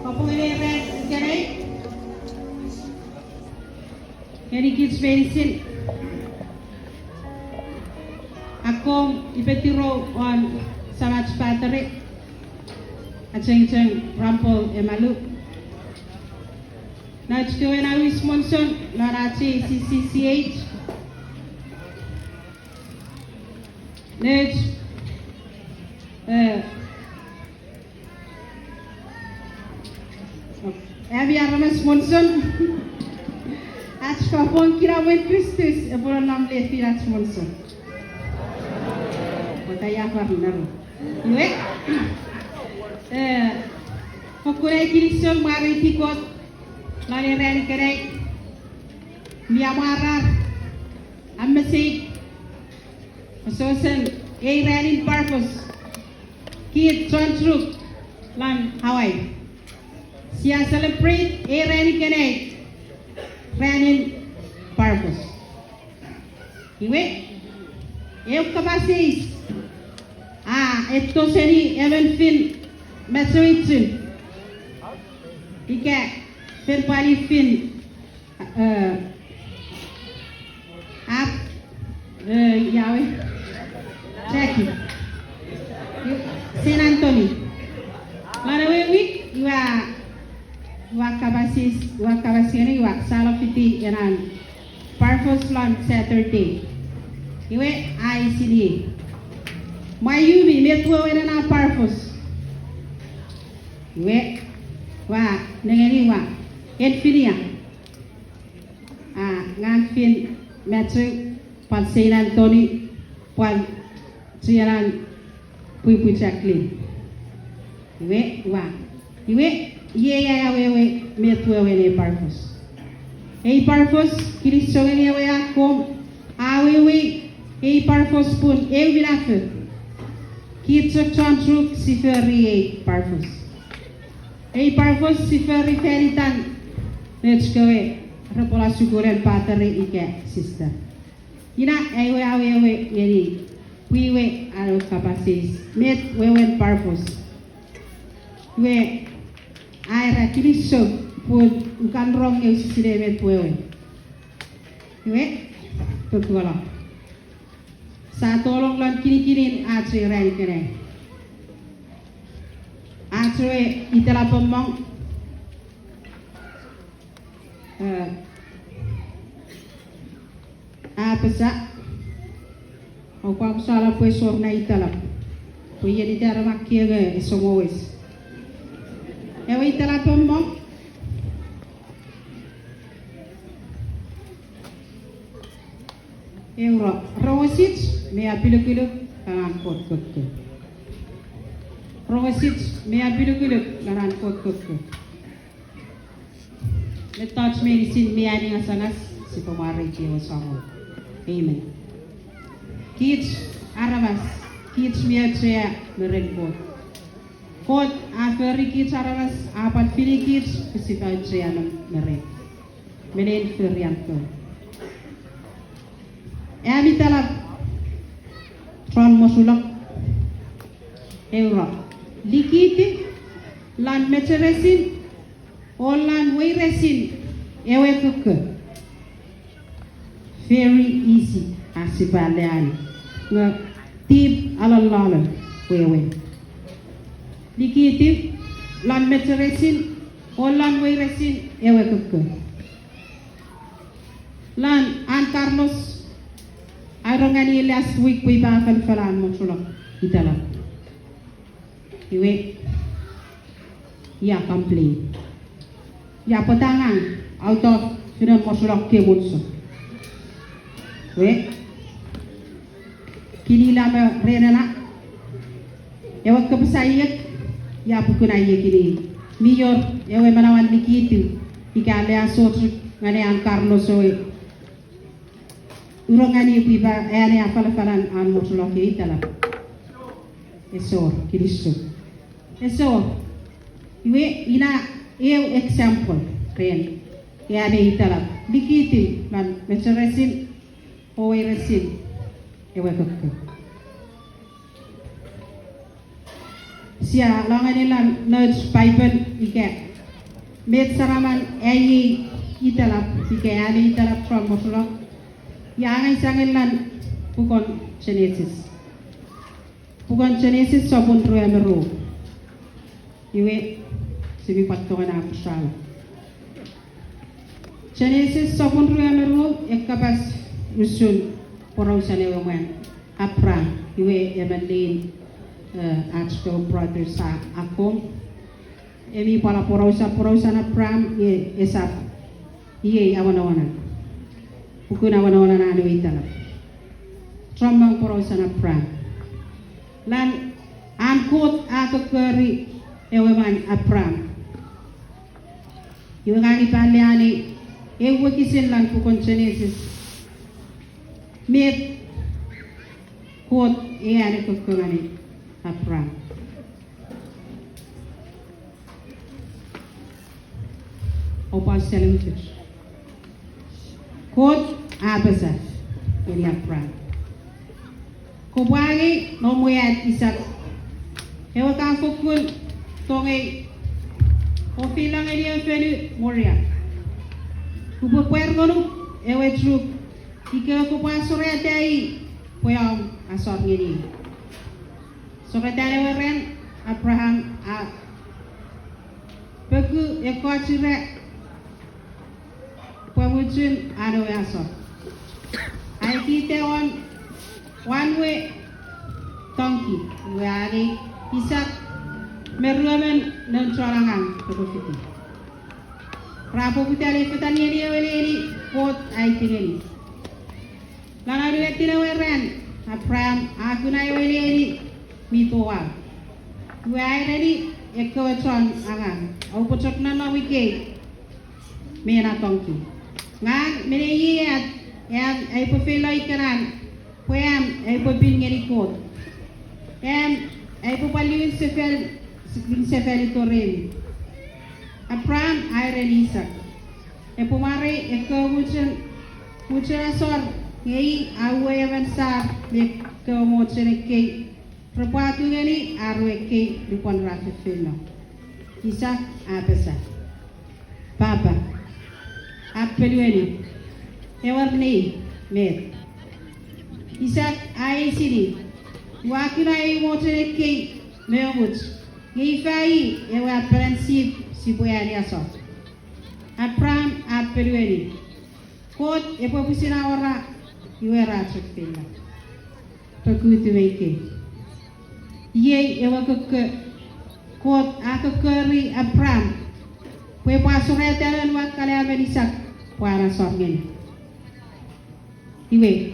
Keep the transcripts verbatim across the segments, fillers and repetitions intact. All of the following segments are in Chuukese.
Kapong ngeni ran ikenai. Ngenikich meinisin. Akkom ipetiro won samach patere, achengicheng Rampol Emalu, nouch kewe na wis Monson non ach C C C H, nouch, eh, ami aramas Monson, ach kapong kinamwen Kristus epwe nom lefinach Monson. Pwata ia far naro. Iwe, eh, fokkun ai kinisou mwareiti Kot lon ei ran ikenai. Mi amwarar, amesei, asosen ei ranin Parfos, kich chon Chuuk lon Hawaii, sia celebrate ei ran ikenai, ranin Parfos. Iwe, eu kapas eis a etto seni emon fin machoichun, ika fen pwal fin, eh, ap, eh, ia we, Jackie, San Antonio. Lon ewe wik, iwe, ua kapas eis, ua kapas ngeni, ua salafiti enan Parfos lon Saturday. Iwe, a eisiniei, Mwaiyumi, met wewen ena Parfos? Iwe, ua nengeni, ua, en fin ia. A, ngang fin Matthew, pwan San Antonio, pwan chienan pwipwi Jacqueline. Iwe, ua, iwe, iei ai awewe met wewen ei Parfos. Ei Parfos, kinisou ngeni ewe akkom a awewe ei Parfos pun eu minafo. Kich chok chon Chuuk si fori ei Parfos. Ei Parfos si fori fan itan nouch kewe repwe la sukunen patere ika sister. Ina ai we awewe ngeni pwiwe a kapas eis, met wewen Parfos? Iwe, a era, kinisou pun ua kan rong nge use sinei met wewen. Iwe, totualo. Sia tolong lon kinikinin ach ei ran ikenai. Ach ewe itelapomong, eh, a apasa, oupwe amusala pwe esor na italap, pwe ien ita ra makkei nge esor wes. Ewe itelapomong, euro, rongosich mi apilukuluk lon an Kot kokko. Rongosich mi apilukuluk lon an Kot kokko. Mettoch meinisin mi aningasangas, sipwe mwareiti ewe Samon. Amen. Kich aramas, kich mi auchea me ren Kot. Kot a fori kich aramas, a pwan fini kich pwe sipwe auchea me, me ren, me nein forian Kot. Ami italap, chon mosulok, euro, likiti lon mecheresin o lon weiresin ewe kokko. Very easy, ach sipwe aleani, nge tip alololo wewen. Likiti lon mecheresin o lon weiresin ewe kokko. Lon an Carlos, a rong ngeni last week pwe ipwe afanafana an mosulok italap. Iwe, ia complain. Ia pwata ngang out of finen mosulok ke Monson. Iwe, kinila me ren ena, ewe kapas aiek, ia pukun aiek ini. Mi wor ewe manauen likiti, ika aleasochis ngeni an Carlos ewe, a rong ngeni pwe ipwe ane afanafanan an mosulok italap. Esor, kinisou. Esor. Iwe ina eu example ren, ane italap, likiti lon mecheresin o weiresin ewe kokko. Sia longeni lon nouch Paipel ika Met saraman ai ei itelap, ika ai ei itelap chon mosulok, ia angang sangin lon pukun Genesis. Pukun Genesis sopun rue me ru. Iwe, sipwe pwan tongeni apasa. Genesis sopun rue me ru, e kapas usun porausen ewe mwan Abraham, iwe emon nein, eh, ach kewe brothers a akkom. Emi pwal a porausa, porausan Abraham, e, esap iei awanawanaw. Pukun awanawanaw an ewe itelap. Chommong porausan Abraham. Lon an Kot a kokkori ewe mwan Abraham. Iwe ngang upwe alleani ew wokisin lon pukun Genesis. Met Kot e an kokko ngeni Abraham. Oupwe auseling fich. Kot a apasa ngeni Abraham, kopwe angei noum we at Isak, ewe ka fokkun tongei, o feilo ngeni ewe fonu Moria. Upwe pwar ngonuk ewe chuk ikewe kopwe asorata i pwe om asor ngeni. Sokotan ewe ran, Abraham a poku ekkoch ira pwe muchun an ewe asor. A ekieta won wan we tongki, iwe a angei Isak me ruemon noun chon angang repwe fiti. Ra poputa ne fetan ngeni ewe neni Kot a aiti ngeni. Lon anuetin ewe ran, Abraham a kuna ewe neni mi toau. Iwe a ereni ekkewe chon angang, oupwe chok nonnom ikei me ena tongki. Ngang me nei at, am aipwe feilo ikenan, pwe am aipwe pin ngeni Kot. Am aipwe pwal liwin sefal, liwin sefal tori remi. Abraham a ereni Isak, epwe mwarei ekkewe muchun, muchun asor, nge i a uwei emon sar me ekkewe mochen ekkei repwe aku ngeni ar we ekkei lupwen ra fefeino. Isak a apasa, Papa, a ponueni, ewer nei, met? Isak a eisini, ua kuna ei mochen ekkei me omuch, nge ifa i ewe apanan sip sipwe ani asor? Abraham a ponueni, Kot epwe pwisin awora. Iwe ra chok feino. Pokutu me ikei. Iei ewe kokko Kot a kokkori Abraham pwe epwe asorata noun we akkaleamon Isak pwe an asor ngeni. Iwe,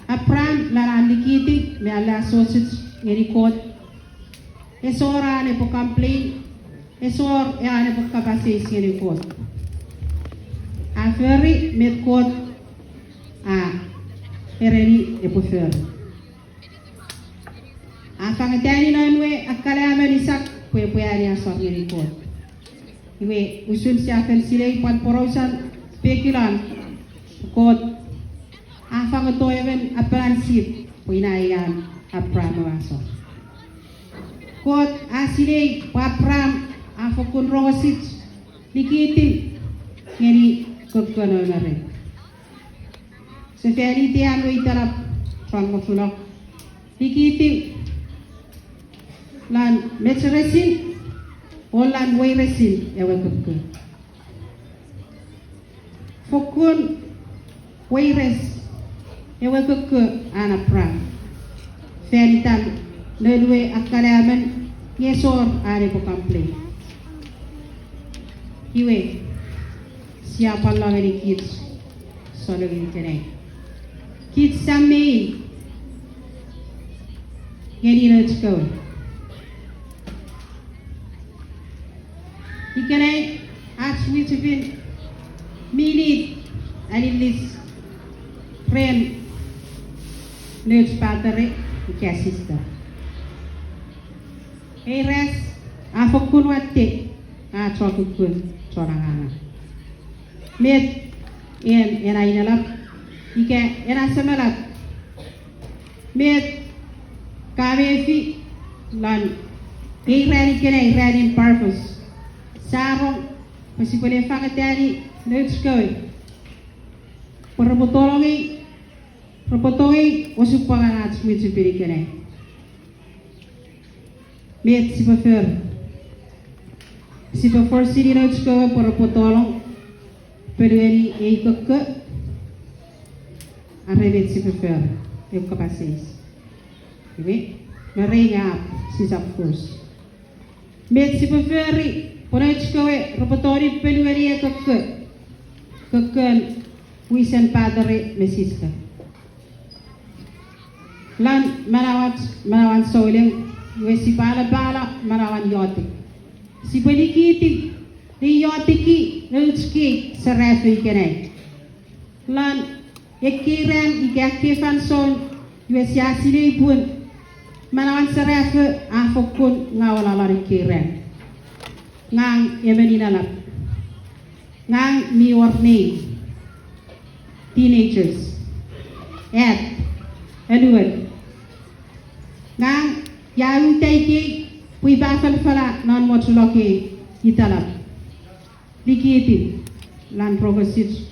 Abraham lon an likiti me aleasochis ngeni Kot, ese wor an epwe complain, ese wor an epwe kapas eis ngeni Kot. A fori met Kot a ereni epwe fori. A fangetani noun we akkaleamon Isak pwe epwe ani asor ngeni Kot. Iwe usun sia fen silei pwan porausan pekinon, Kot a fangeto emon apanan sip pwe ina i an Abraham we asor. Kot a silei pwe Abraham a fokkun rongosich likiti ngeni kokko noun we. Sefaniti an we itelap chon mochunok, likiti lon mecheresin o lon weiresin ewe kokko. Fokkun weires ewe kokko an Abraham fan itan noun we akkaleamon, nge ese wor an epwe complain. Iwe, sia pwal lo ngenikich solukin ikenai, kich sam me in, ngeni nouch kewe. Ikenai ach mwichefen mi nit aninis ren nouch patere ika sister. Ei ras a fokkun watte ach kukkun chon angang. Met en ena inelap ika ena semelap? Met ka mefi lon ei ran ikenai, ranin purpose? Sa rong Pwe sipwe le fangatani nouch kewe pwe repwe tongei, repwe tongei osupwangan ach mwichefen ikenai. Met sipwe fori? Sipwe forsini nouch kewe pwe repwe tolong ponueni ei kokko, are met sipwe fori? Ew kapas eis. Iwe, me rei nge ap, sisap force. Met sipwe fori pwe nouch kewe repwe tongeni ponueni ei kokko, kokkon wisen patere me sister? Lon manauach, manauan souleng, iwe sipwe alapala manauan iotek. Sipwe nikiti ne ioteki nouch kei serafo ikenai. Lon ekkei ran ika ekkei fansoun, iwe sia sinei pun manauan serafo a fokkun ngaula lon ekkei ran. Ngang emon inelap. Ngang mi wor nei, teenagers, at, anuon. Ngang ia uta ikei pwe upwe afalafala non mochulokei italap. Likiti lon rokosich,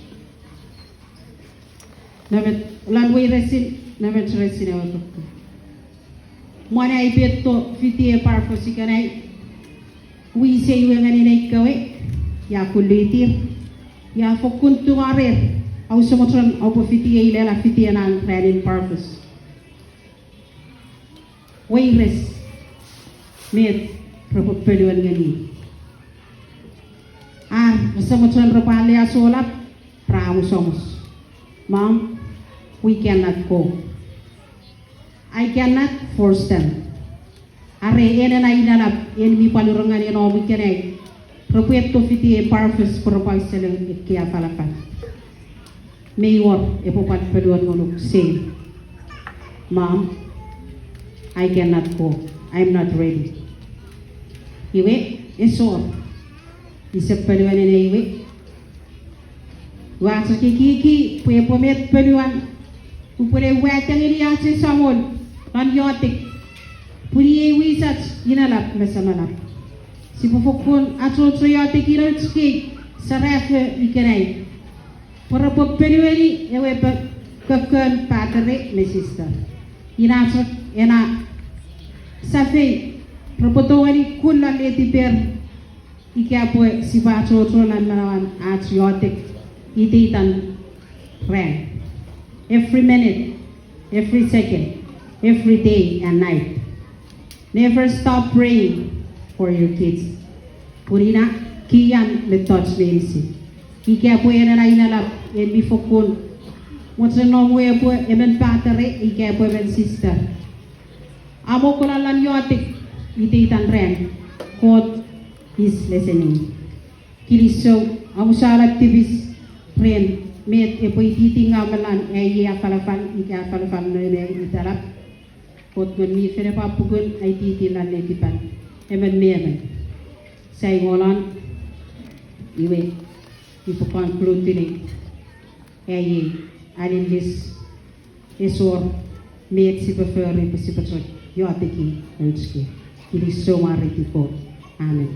lon weiresin, nemecheresin ewe kokko. Mwan ai feito fiti ei parfos ikenai, wisei we ngeni nei kewe, ia kullitir, ia fokkun tungorer, ouse mochen oupwe fiti ei lala fiti ena ranin parfos. Weires met repwe ponueni ngeni. Ar ese mochen repwe aleasolap, ra amusomus. Mom, we cannot go. I cannot force them. Are en ena inelap, en mi pwal urungani nom ikenai, repwe feito fiti ei parfos pwe repwe auseling ekkei afalafal. Mei wor epwe pwal ponueni ngonuk, say, Mom, I cannot go. I'm not ready. Iwe, ese wor, ise ponueni ne iwe. Ua chok ekieki pwe epwe met ponuan, upwene wata ngeni ach Samol non iotek, pun iei wisach inelap me semelap. Sipwe fokkun achocho iotek nouch kei serafo ikenai pwe repwe ponueni ewe pe-, kokkon patere me sister. Ina chok ena safei repwe tongeni kuna letiper ika pwe sipwe achocho non manauan ach iotek iteitan ran. Every minute, every second, every day and night. Never stop praying for your kids. Pun ina kian mettoch meinisin. Ika pwe en ena inelap en mi fokkun mochen nom we epwe emon patere ika epwe emon sister, a mokulan lon iotek iteitan ran, God is listening. Kilisou, amusala tipis ren met epwe ititingaw me lon ai afalafal ika afalafal non ei italap. Kot Ngun mi Fel epwe pukun aititi lon netipan emon me emon. Sai wolon, iwe, upwe conclude-ini ai aninnis. Ese wor met sipwe fori pwe sipwe chok ioteki nouch kei. Kilisou mwareiti Kot. Amen.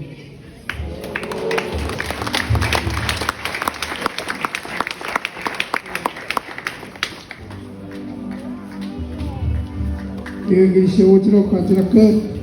Kilisou, kilisou, kilisou.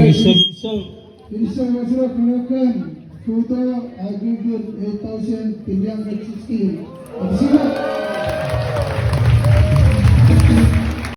Kinisou, kinisou, kinisou, kinisou, kinisou, kinisou, foto, a kukun eight thousand three hundred sixteen. Apisina.